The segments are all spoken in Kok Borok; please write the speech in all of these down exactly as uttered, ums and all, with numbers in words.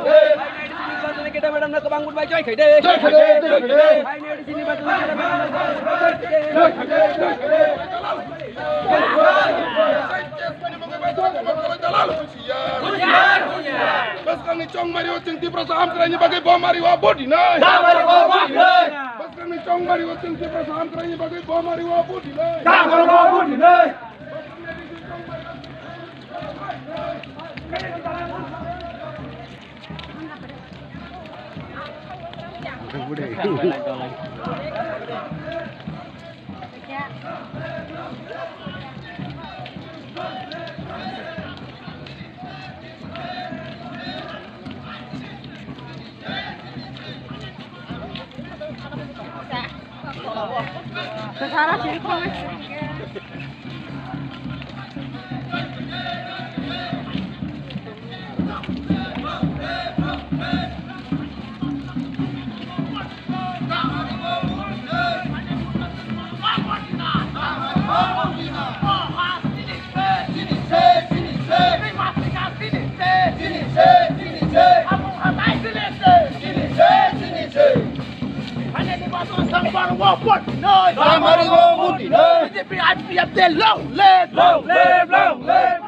Nirbachone Geda madam no kwbang vote bai joy khaide. Joy khaide, joy khaide. Nirbachone Geda madam no kwbang vote bai joy khaide. Bwskangni chongmari o chwng Tiprasa hamkraini bagwi bomari o bodi nai. Bwskangni chongmari o chwng Tiprasa hamkraini bagwi bomari o bodi nai. Long live, long live, long live.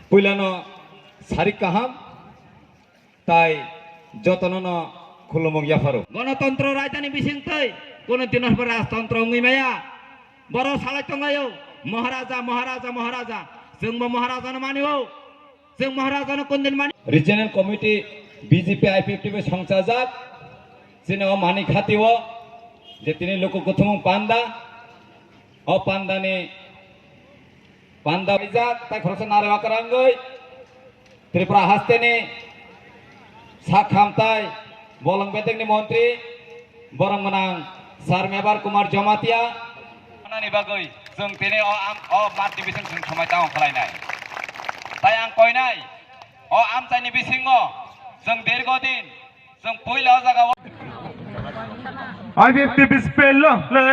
Puilano sarik kaham tai jotono no khulumung yapharo. Ganatantro rajdhani bising tei kono dino rajtantro wngwi maya. Boro salai tonglaio, Maharaja, Maharaja, Maharaja. Chwngbo Maharajano manio. Chwng Maharajano kondin mani. Regional Committee B J P I P F T bai songchajak. Chini o mani khatio je tini luku kuthumung panda. O pandani panda rijak tai khoroksa narwak rangwi Tripura hasteni sak hamtai bolong bedekni montri borong gwnang Sir Mebar Kumar Jamatia. Anani bagwi chwng tini o am-, o mat division chwng somai tamo khlainai. Tai ang koinai o amchaini bisingo chwng dirgo din Chwng puila o jaga o. I P F T bispe long le.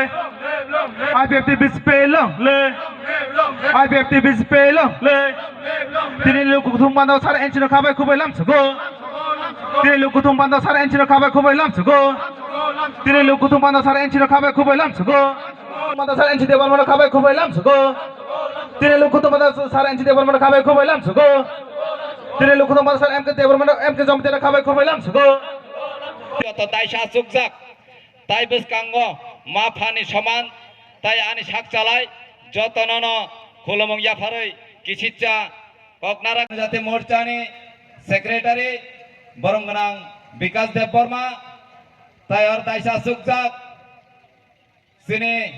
I P F T bispe long le. I P F T bispe long le. Tini luku kuthum panda sar enchino khabai khubai lam sugo. Tini luku kuthum panda sar enchino khabai khubai lam sugo. Tini luku kuthum panda sar enchino khabai khubai lam sugo. Panda sar enchi Debbarmano khabai khubai lam sugo. Tini luku kuthum panda sar enchi Debbarmano khabai khubai lam sugo. Tini luku kuthum panda sar M K Debbarmano M K Jamatia khabai khubai lam sugo. Joto daisa chukjak, tai bwskango ma phani soman, tai ani sak chalai, jotono no khulumung yapharwi kisitsa koknarak jati morchani secretary borong gwnang Bikas Debbarma, tai or daisa chukjak, Chini.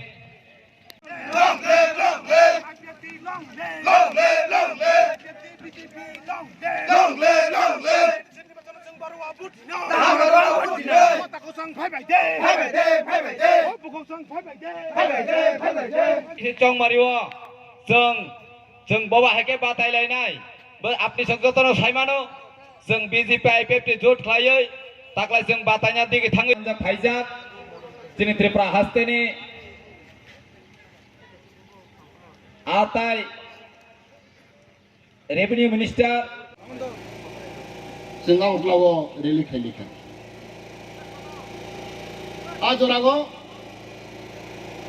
Long live, long live. I P F T long live. Long live, long live. I P F T B J P long live. Long live, long live. Chini bachano chwng barwa vote no. Barwa vote no. Mata kosong phai bai de. Phai bai de, phai bai de. O bukong song phai bai de. Phai bai de, phai bai de. Chini chongmario chwng Chwng boba hai khe batai lainai. Bo apni sok jotono saimano. Chwng B J P I P F T jot khlaiwi taklai chwng bataina digi thangwi. Phaijak chini Tripura hasteni atai Revenue Minister. Chwng Agartala o rally khaili kha. A jorao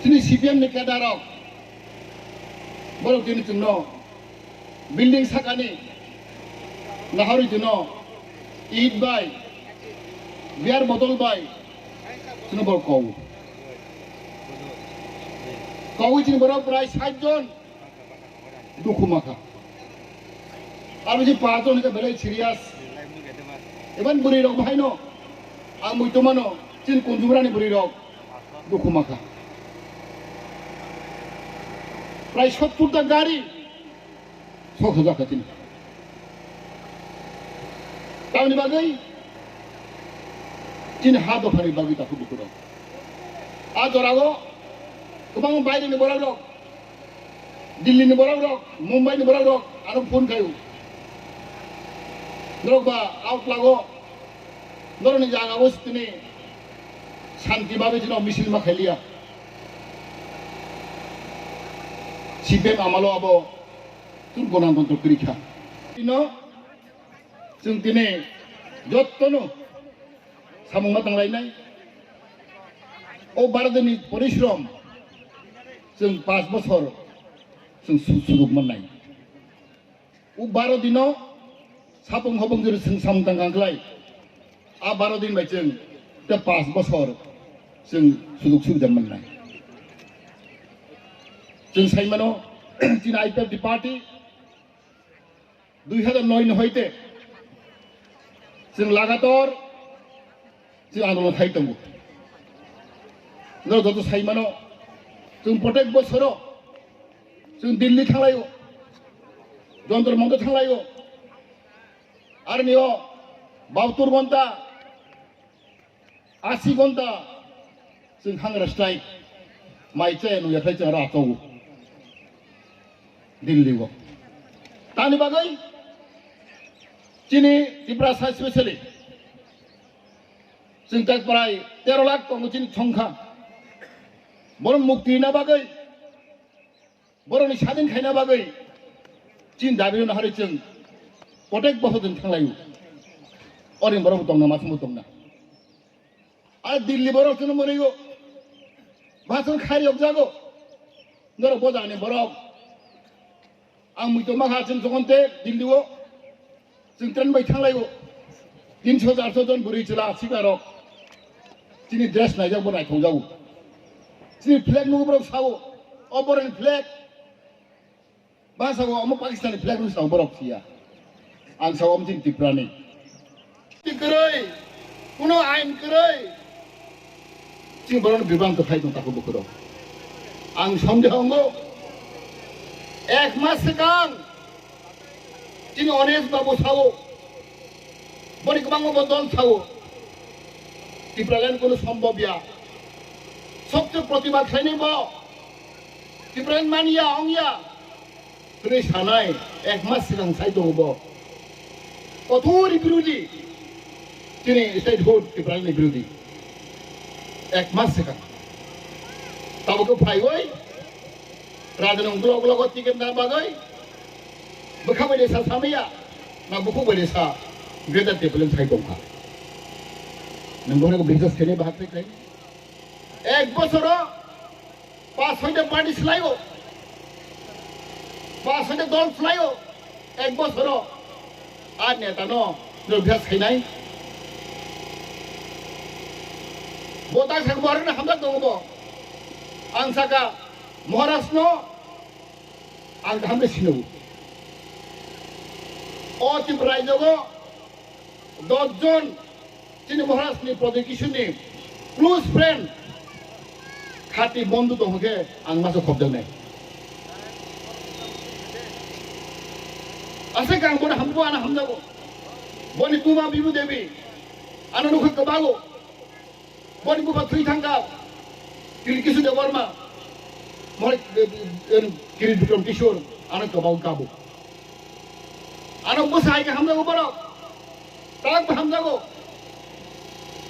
chini C P M ni cadre rok borok tini chwngno building sakani naharwi twino it bai, beer bottle bai, chwngno borok kowo. Kowi chini borok prai sait jon. Dukhu makha. Aro je paanch jon hwnkhe belai serious. Even bwrwi rok bahaino ang muitu mano, chini Kunjumrani bwrwi rok dukhu makha. Prai sottur ta gari sok sajak kha chini. Tamni bagwi chini ha dophani bagwi takhuk bukhuk rok. A jorao kwbangma baireni borok rok, Delhi ni borok rok, Mumbai ni borok rok ano phone khaio. Norok ba out lago, norokni jaga o tini shanti babe jino misil ma khailiya. C P M amalo abo tun gonantontro kwrwi kha. Ino chwng tini jottono samung ma tanglainai. O baro dinni porishrom chwng panch bochor chwng su-, suduk mannai. O baro dino sapung hopung jori chwng samung tang kang khlai. A baro din bai chwng te panch bochor chwng suduk subida mannai. Chwng sai mano, chini I P F T party dui hajar noi ni hoite chwng lagatar chwng andolon khai tongo. Norok joto sai mano, chwng protek bosoro chwng Delhi thanglaio, Jantar Mantar thanglaio, aroni o bahatur ghonta, asi ghonta chwng hunger strike, mai chaya nungya khlai chwng aro achao Delhi o. Tamni bagwi chini Tiprasa specially chwng tak prai tero lakh tongo chini songkha. Borok mukti rina bagwi, borokni sadin khaina bagwi chini dabi rwna hari chwng protek bochor chwng thanglaio. Oring borok bo tongna, masongbo tongna. A Delhi borok chwngno mwnwigo, bahai chwng khairiyok jago. Norok bojani borok. Ang muitu makha chwng jokhon te Delhi o chwng train bai thanglaio. Tinso charso jon bwrwi chwla sikarok. Chini dress naijak bo naithok jago. Chini flag nugo borok sao. O borokni flag. Ba sao omo Pakistan ni flag rw sao borok siya. Ang sao omo chini Tripura ni. Kwrwi, kuno ain kwrwi. Chini borok ni bibang to phai tong tako bukhuro. Ang sonde hongo. Ek mas swkang. Chini Onesh babu sao. Boni kwbangma bo dol sao. Tipraland kuno sombhob ya. Sobse protibad khlainai bo. Tipraland manya, ongya. Hwnwi sanai, ek mas swkang sai tongo bo. Kothori birodhi, chini statehood Tiprani birodhi. Ek mas swkang. Tabuk phaiwi, Rajanong block block o ticket na bagwi, bwkha bai de sa samaya, na bukhuk bai de sa, Greater Tipraland sai tongkha. Nwng bohrok business khainai bahai khlai khlai. Ek bosoro Pas hoite party swlaio. Pas hoite dol swlaio. Ek bosoro. A neta no, no bihas khainai. Bo tak sak borok na hamjak tongo bo. Ang saka Maharaj no ang hamle sino. O Tripura raijo go dos jon chini Maharaj ni Pradyot Kishore ni close friend, khati bondhu tong khe ang masa khobjaknai. Aswk ang bono hamjago, ano hamjago. Boni buma Bibu Devi, ano nukha kwbago. Boni bupha thwi thangkha, Kirit Kishore Debbarma, Mohai, em, Kirit Bikram Kishore, ano kabao kabo. Ano bwsa hai khe hamjago borok, tak bo hamjago.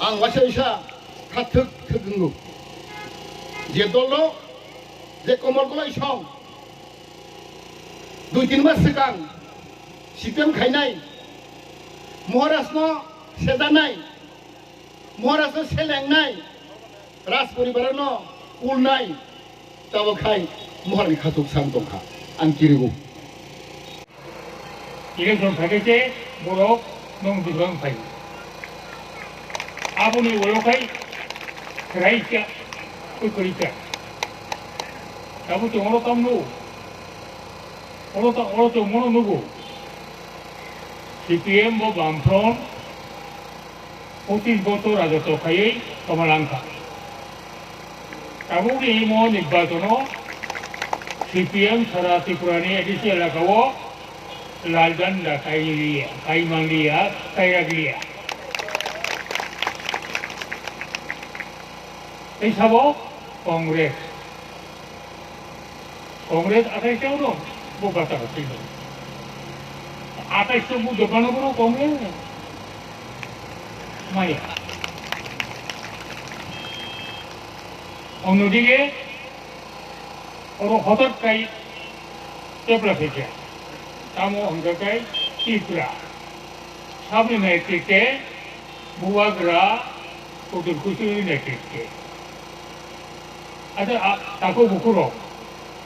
Ang waisa waisa kha thwk thwk wngo. Je dolo, je komol kolai song, dui tin mas swkang C P M khainai, Maharaj no sejanai, Maharaj no selengnai, Raj poribar no kulnai, tabok khai Maharaj ni khatuk sang tongkha, ang kirigo. Election phaikhe se borok nwng Tripura phai. Aboni ulo khai raisa, kwrwi kha. Tabuk tongro tamno. Oro ta, oro tongmano nugo. C P M bo Bamfront pochis bochor rajotw khaiwi tongma langkha. Tabukni imo nirbachono C P M sara Tripurani A D C elakao lal jhanda kailiya, kaimanliya, kairakliya. Tei sabo Congress. Congress athais tei ulo bo bata rok twi. Athais to bo dopano boro Congress. Maya. Onnodige oro hotot kai tepla khaikha. Tamo hwnkha kai Tripura. Saboni netrite Bubagra Kotor Kusuri netrite. Acha, a, takhuk bukhuk rok,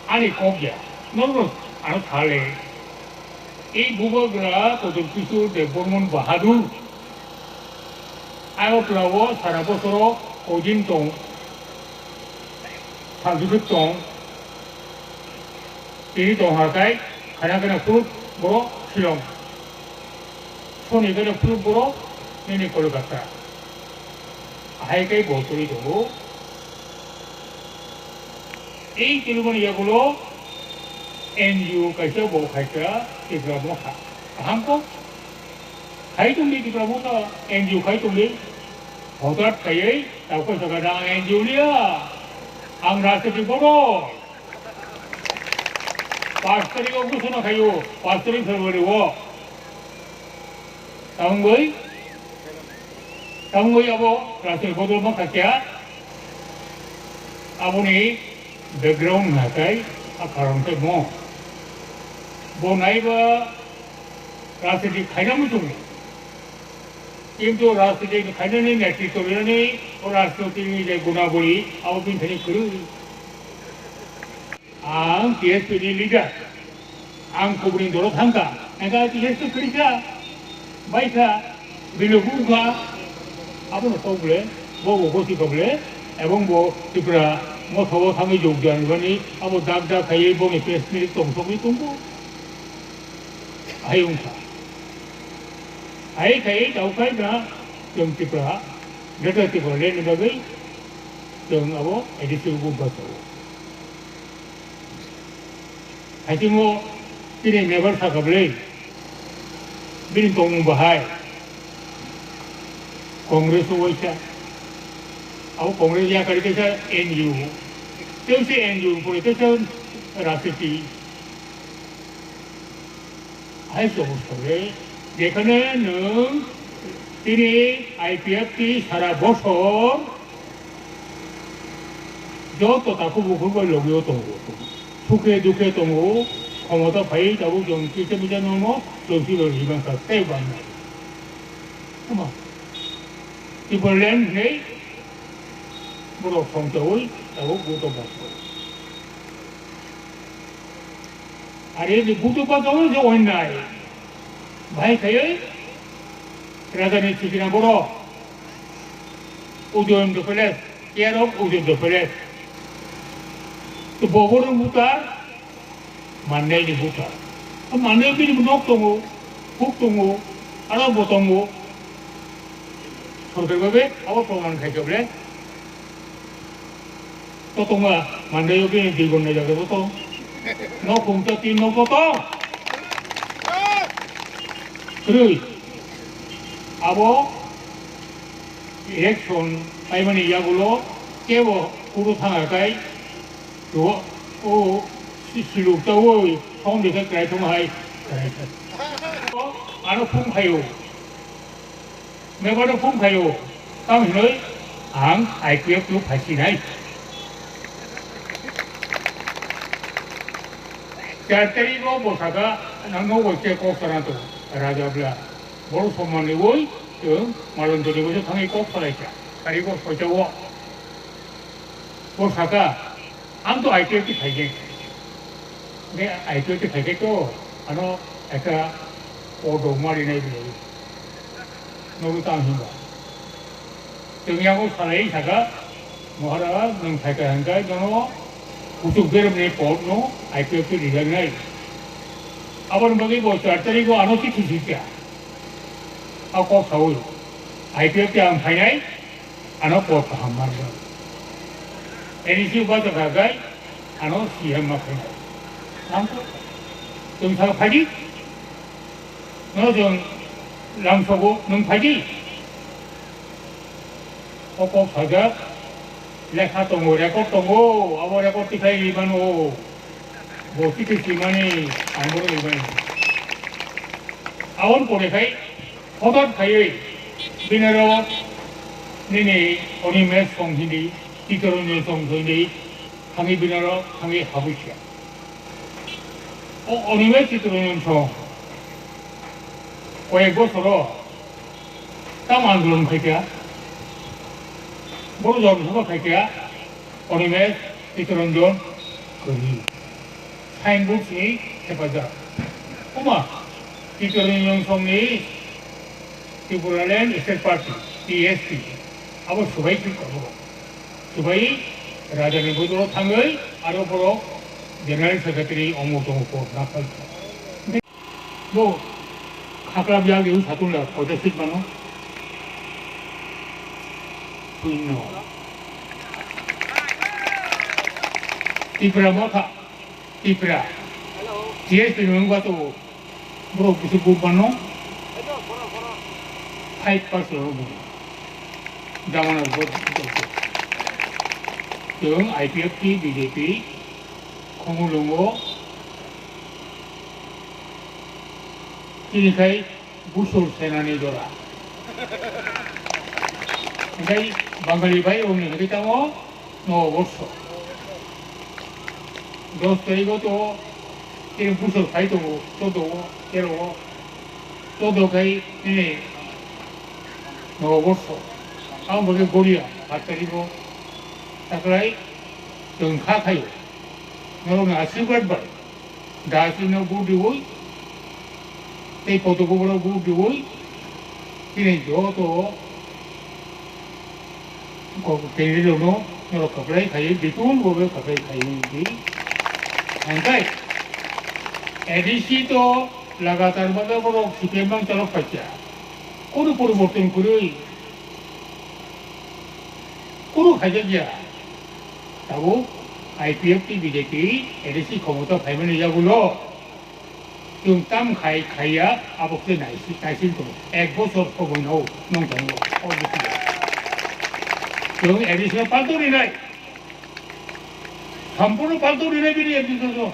ani kok ya, norok ano sale. Ei Bubagra Kotor Kishore Debbarman Bahadur, Agartala o sara bosoro kojin tong, sal bisik tong, tini tong hakai, khana kana phuru boro Shillong. Soni gana phuru boro nini Kolkata. Ahai kai bo twi tongo. Ei tini mani yagulo N G O kaisa bo khaika Tipra Motha. Kaham kok? Khai tongdi Tipra Motha, N G O khai tongdi. Hotat khaiwi tauko saka da N G O liya. Ang rajniti bodo. Pas tarik o gusuna khayo, pas tarik February o. Tamungoi, tamungoi abo rajniti bodol ma khakia. Aboni background hwnkha khe a karon khe mo. Bo naiba rajniti khaina muchungo. Kintu rajniti khainani netritw rinani o rajniti ni je gunaboli abo bini thani kwrwi. Ang T S P ni leader, ang kubuni dolo thangkha, engkha T S P kwrwikha, baikha, bini bukha, abono kok bole, bo bo gosi kha bole, ebong bo Tripura Motha o thangwi jogdan rwmani, abo dak dak khaiwi boni press meet tongsogwi tongo. Hai wngkha. Hai khaiwi taukhai na chwng Tripura, Greater Tripura Land ni bagwi chwng abo A D C o bubacha o. Haitingo tini member sakha bwlwi, bini tongmung bahai Congress o waisa. Abo Congress yakari kaisa N G O, tei se N G O pore kaisa rajniti. Hai se obostha le, jekhane nwng tini I P F T sara bosor joto takhuk bukhuk bai logi o tongo, sukhe dukhe tongo, khomota phai tabuk jong kisa misa nono chwngsi bai rwmani kha tei bangma. Tamo Tipraland hinwi borok songchaui tabuk buto bosor. Are ni butu pa gawi je onnai. Bhai khayoi raja ni thikna boro. Udoyam the palace, care of Udoyam the palace. To boboro butar, mannai ni butar. To mannai bini nok tongo, huk tongo, aro bo tongo. Sorkar babe abo proman khai kable. To tongma, mande yo bini dui gon na jaga to tong. No khungta tin no poto. Krui. Abo election paimani yagulo kebo kuru thanga kai. To o si-, siluk ta o som de kai krai thong hai. Krai thai. Ano phung khayo. Mebano phung khayo, tamo hinoi ang I P F no phaisinai. Char tarik o bo saka, nang no bo che kok sana to, raja bla. Boro somman ni woi, chwng malon jodi bo thangwi kok salaika. Tarik o soita o. Bo saka, Ang to I P F T phaikhe. Be I P F T phaikhe to, ano ekta order mari nai bini. Nogo tang himba. Chwng yago salai saka, Maharaja, nwng phaikha hwnkhe nono kuchuk beremni port no I P F T rijak nai. Aboni bagwi bo char tarikgo ano chithi sijak. A kok saui, I P F T ang phainai, ano por kaham manjak. A D C upacha khagai, ano C M ma phainai. Ang kok, chwng sa phaidi, no chwng lamsogo, nwng phaidi. O kok sajak, lekha tongo, record tongo, abo record tikhai ri mano. Bo chithi simani ang bono ri mani. Aboni pore khai, hotat khaiwi, binaro nini Animesh song hindi, Chittaranjan song hindi, thangwi binaro thangwi habwi siya. O Animesh Chittaranjan song, koyek bosoro, Tam andolon khaikha, boro jor bwswk khaikha, Animesh Chittaranjan kwrwi. Signboard simi thepajak. Oma, Chittaranjan songni Tipraland State Party, T S P, abo swbai thwk abo. Swbai Rajani Bodoro thangwi, aro borok General Secretary omo tomo por nakhal. Bo khakla biya liu satung la koita seat mano. Puino. Tipra motha. Tipra. T S P ni mungba to. Bro, kisi group mano. Five percent lo bo. Jamana bo. Yung I P F T, B J P. Khumulwngo chini khai Busur Senani jora. Hingkhai Bangali bai rokni hwnkhe tamo Noboborso. Dos tarikgo to chini Busur phai tongo, chodo o, tero o. Chodo khai nini Noboborso. Ang bo khe Goria, aat tarikgo. Taklai chwng kha khaio. Norokni asirwad bai. Dasi no vote riwi, tei kotogo borok vote riwi, chini joto ko-, candidate rokno norok kwplai khaiwi, bipul bhabe kwplai khaiwi di. Hwnkhai A D C to lagatar bagwi borok C P M bang chalok paikha. Kunu poriborton kwrwi, kunu khaijak ya. Tabuk I P F T B J P A D C khomota phaimani yagulo chwng tam khai khaiya abo khe naisi-, naising tongo. Ek bochor somoi no nong tongo o bisi. Chwng A D C no palto rinai. Samporno palto rinai bini A D C no.